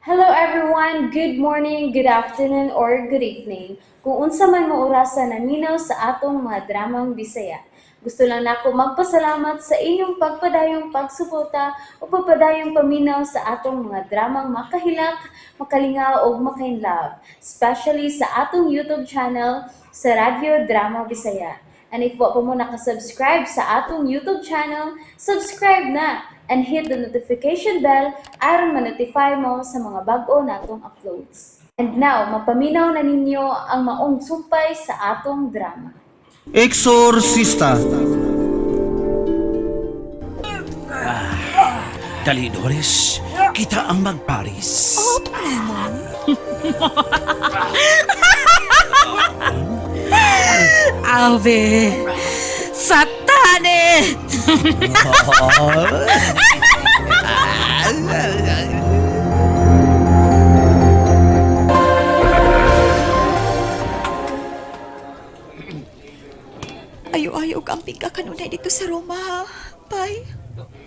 Hello everyone! Good morning, good afternoon, or good evening. Kung unsa man mo orasa naminaw sa atong mga dramang Bisaya. Gusto lang nako magpasalamat sa inyong pagpadayong pagsuporta o pagpadayong paminaw sa atong mga dramang makahilak, makalingaw ug makainlove, especially sa atong YouTube channel sa Radyo Drama Bisaya. And if wa pa mo nakasubscribe sa atong YouTube channel, subscribe na and hit the notification bell aron ma-notify mo sa mga bag-o natong uploads. And now, mapaminaw na ninyo ang maong sumpay sa atong drama. Exorcista. Dali, Doris. Kita ang magparis. Ave! Satane! Ayo-ayo og amping ka kanunay dito sa Roma, ha? Bay,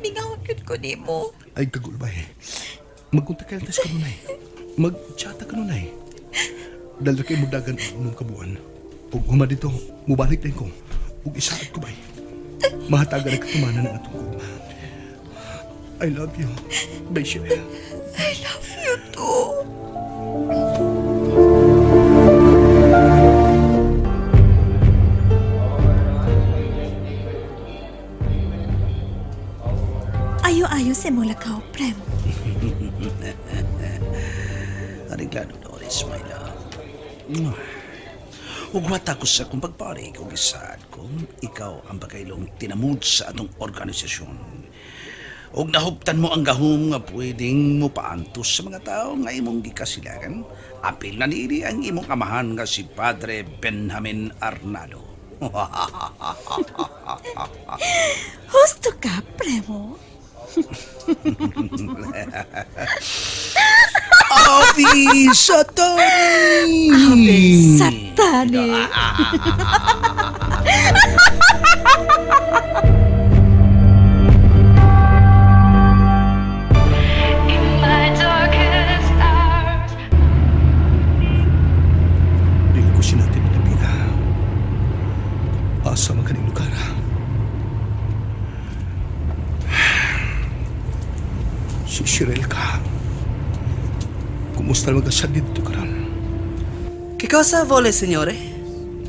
mingahon gyud ko nimo. Ay, kagulbay. Magkunta kayo tas kanunay. Magchata kanunay. Dahil kay mudagan ang imong kabuan. Ug huma dito, mubalik din ko. Ug isaad ko bay. Mahatagan ang katumanan ng atong gugma. I love you, Bay Shirel. I love you too. Ayo-ayo sa mo lakaw, Prem. Ariglado, Doris, my love. Ug wata ko sa akong pagpari kung isaad ko, ikaw ang pagkailong tinamud sa atong organisasyon. Ug nahuptan mo ang gahom nga pwedeng mo paantos sa mga tao nga imong gikasilagan. Apil na niini ang imong amahan nga si Padre Benjamin Arnado. Husto ka, Premo. Avi Satani! Ave, Satane! In my darkest hours, Dili ko sinati ni Davida. Asa man kaning lugar. Si Shirel ka. Kumusta naman ka siya dito karon? Che cosa vuole, signore?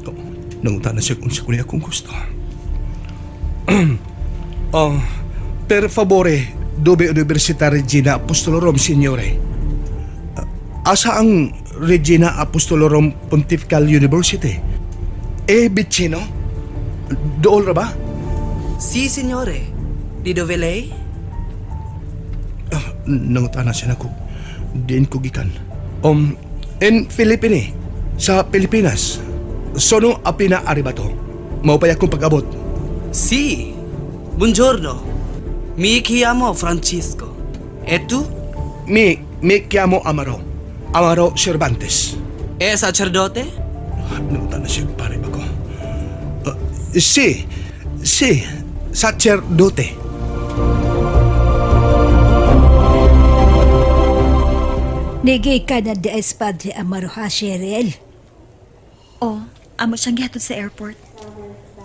Oh, nangutana siya kung sa kunya akong gusto. Oh, per favore, dove Università Regina Apostolorum, signore? Asa ang Regina Apostolorum Pontifical University? Eh, vicino? Dool ra ba? Sì, signore. Di dove lei? Ah, nangutana siya nako. Diin ko gikan. In Philippine, sa Pilipinas. Sono apina arrivato. Maupay akong pag-abot. Sì. Buongiorno. Mi chiamo Francisco. E tu? Mi chiamo Amaro. Amaro Cervantes. È sacerdote? Nangutana siya, pare ba ko? Si, si, sacerdote. Nigi ka na di ay Padre Amaro ha, Cheryl. Oh, amo siyang gihatod sa airport.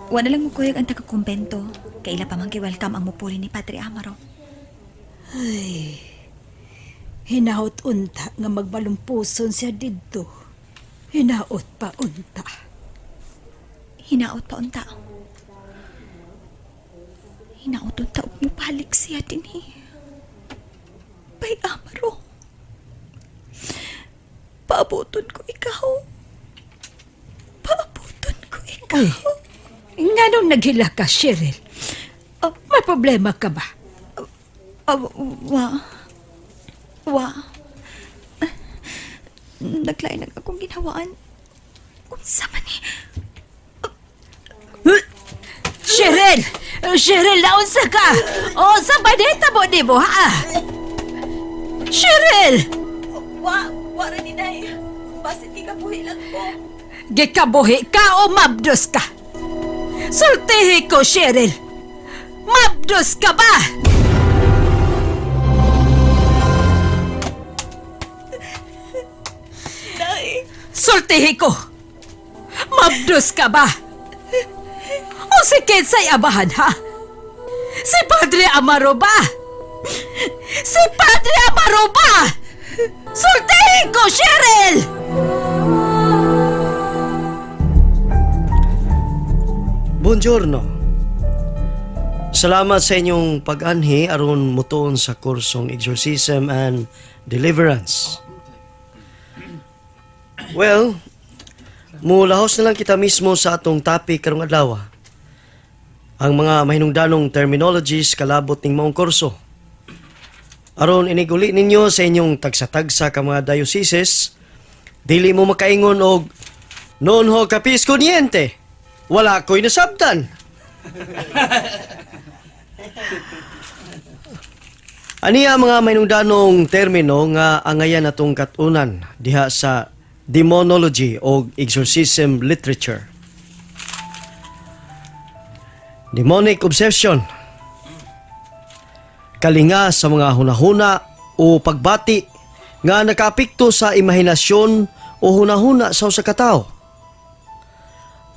Wala lang mo kuyog ang taga-kumbento. Kaila pa man welcome ang mupuli ni Padre Amaro. Ay, hinaot unta nga magbalumpuson siya didto. Hinaot pa unta. Hinaot pa unta. Hinaot unta ug mobalik siya dinhi. Bay Amaro. Paabuton ko ikaw. Paabuton ko ikaw. Ay, nganong naghila ka, Cheryl? Oh. May problema ka ba? Ah, wa. Wa. Naglain ang akong ginawaan. Unsa man ni? Cheryl! Cheryl, naunsa ka? O, sa ba mo nimo, ha? Cheryl! Wa, wa ra ni nay. Basin di ka buhi lang ko. Gikabuhi ka o mabdos ka? Sultihi ko, Cheryl! Mabdos ka ba? Sultihi ko! Mabdos ka ba? O si Kensay abahan ha? Si Padre Amaro ba? Si Padre Amaro ba? Sultihi ko, Cheryl! Buongiorno. Salamat sa inyong pag-anhi aron mutuon sa kursong Exorcism and Deliverance. Well, mulahos na lang kita mismo sa atong topic karong adlaw. Ang mga mahinungdanong terminologies kalabot ning maong kurso. Aron iniguli ninyo sa inyong tagsa-tagsa ka mga dioceses, dili mo makaingon og non ho capisco niente. Wala ko'y nasabtan. Aniya mga mahinungdanong termino nga angayan atong katunan diha sa demonology o exorcism literature. Demonic obsession. Kalinga sa mga hunahuna o pagbati nga nakaapekto sa imahinasyon o hunahuna sa usa ka tawo.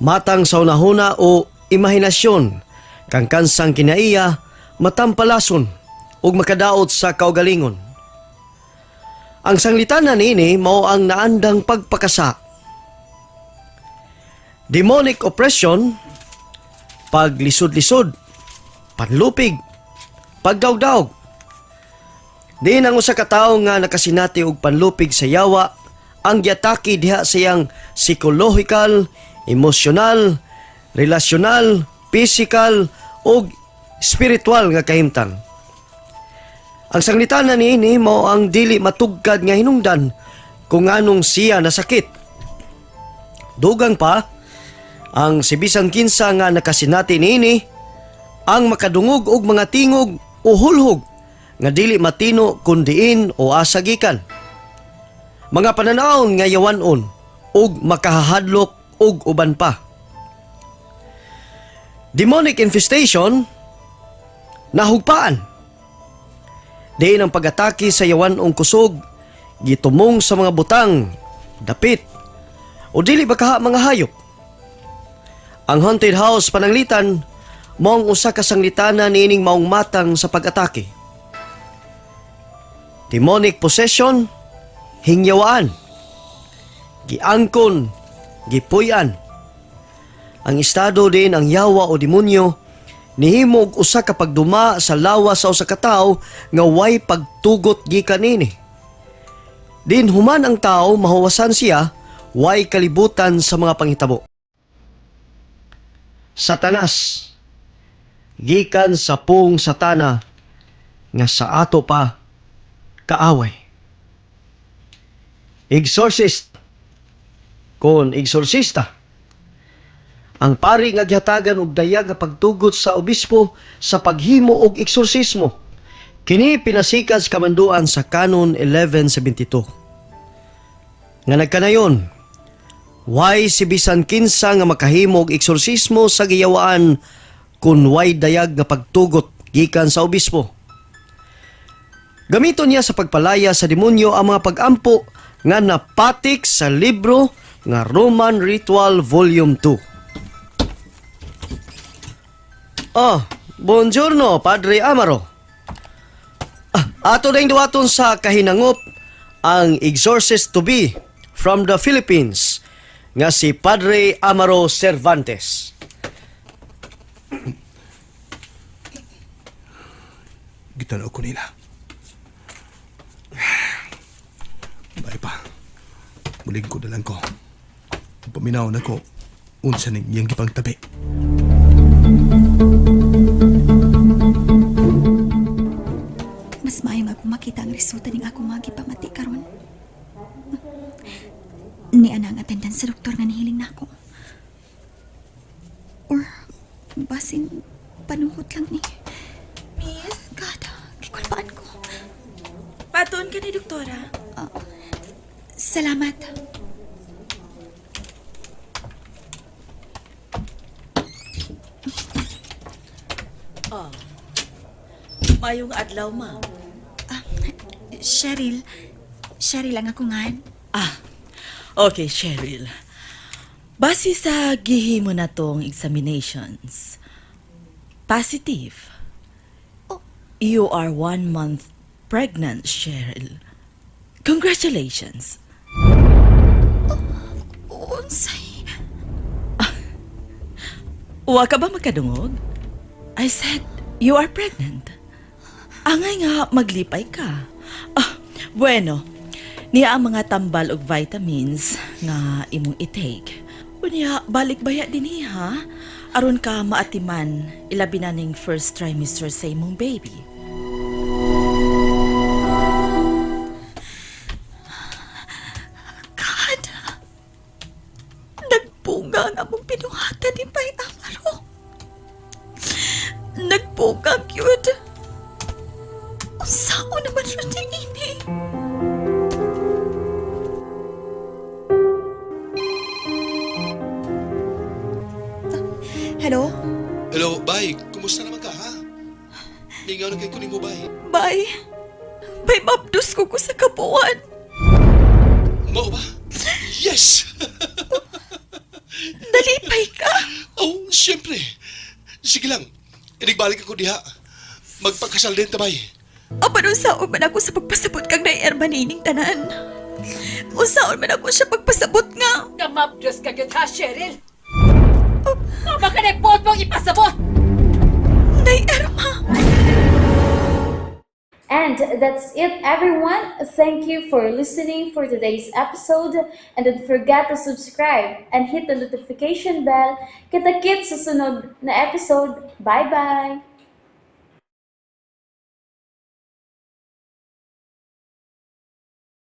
Matang sa hunahuna o imahinasyon kang kansang kinaiya matampalason ug makadaot sa kaugalingon. Ang sanglitanan niini mao ang naandang pagpakasa. Demonic oppression, paglisod-lisod, panlupig, pagdawdawg. Diin ang usa ka tawo nga nakasinati og panlupig sa yawa ang giatake diha sa iyang psychological, emosyonal, relasyonal, physical ug spiritual nga kahimtang. Ang sanglitanan niini mao ang dili matugkad nga hinungdan kung anong siya nasakit. Dugang pa, ang sibisan kinsa nga nakasinati niini ang makadungog og mga tingog o hulhog nga dili matino kun diin o asa gikan. Mga pananawon nga yawanon ug makahahadlok ug uban pa. Demonic infestation, nahugpaan. Diin ang pag-atake sa yawanong kusog, gitumong sa mga butang, dapit, o dili ba kaha mga hayop. Ang haunted house pananglitan, maong usa ka sanglitana niining maong matang sa pag-atake. Demonic possession, hingyawaan, giangkon, gipuy-an. Ang estado din ang yawa o demonyo nihimo og usa ka pagduma sa lawas sa usa ka tawo nga way pagtugot gikan niini. Din human ang tao mahuwasan siya way kalibutan sa mga panghitabo. Satanas gikan sa pung satana nga sa ato pa kaaway. Exorcist kon exorcista ang pari nga gihatagan og dayag nga pagtugot sa obispo sa paghimo og eksorsismo. Kini pinasikat sa kamanduan sa Canon 1172. Nga nagkanayon, way si bisan kinsa nga makahimo og eksorsismo sa giyawaan kun way dayag nga pagtugot gikan sa obispo. Gamiton niya sa pagpalaya sa demonyo ang mga pagampo nga napatik sa libro nga Roman Ritual Volume 2. Oh, buongiorno, Padre Amaro. Ato na duwaton sa kahinangop ang exorcist to be from the Philippines nga si Padre Amaro Cervantes. Gitanaw ko nila. Bye pa. Muling ko na lang ko. Paminaw na ko. Unsa ning iyang gipang tabi. Mas maayo nga akong makita ang resulta ning akong mga gipamati karon. Ni ana ang attendance sa doktor nga nihiling nako. Or basin panuhot lang ni. Miss, God, gikulpaan ko. Patuon ka ni doktora. Salamat. Mayong adlaw, ma'am. Ah, Cheryl, Cheryl lang ako nga. Ah, Okay, Cheryl. Base sa gihimo na tong examinations, positive. You are 1 month pregnant, Cheryl. Congratulations. Unsay? Wa ka ba makadungog? I said, you are pregnant. Angay nga maglipay ka. Ah, bueno, niya ang mga tambal og vitamins nga imong i-take. Unya, balik baya din ha? Aron ka maatiman, ilabi na ning first trimester sa imong baby. God! Nagbunga ang among binuhatan ni Bay Amaro. Nagbunga gyud. Unsaon naman ron ni ini? Hello? Hello, bay. Kumusta naman ka, ha? Mingaw na kay kunin mo, bay. Bay. Bay, mabdus ko ko sa kabuan. Mao ba? Yes! Nalipay ka. Oh, siyempre. Sige lang. Inigbalik ako diha. Magpagkasal din ta, bay. Apan unsaon man ako sa pagpasabot kang naierma nining tanan. Unsaon man ako siya pagpasabot nga. Kamabdos ka gyud ha, Cheryl! Oh, baka nagbuot mong ipasabot! Nay Erma! And that's it, everyone. Thank you for listening for today's episode. And don't forget to subscribe and hit the notification bell. Kita-kits sa sunod na episode. Bye-bye!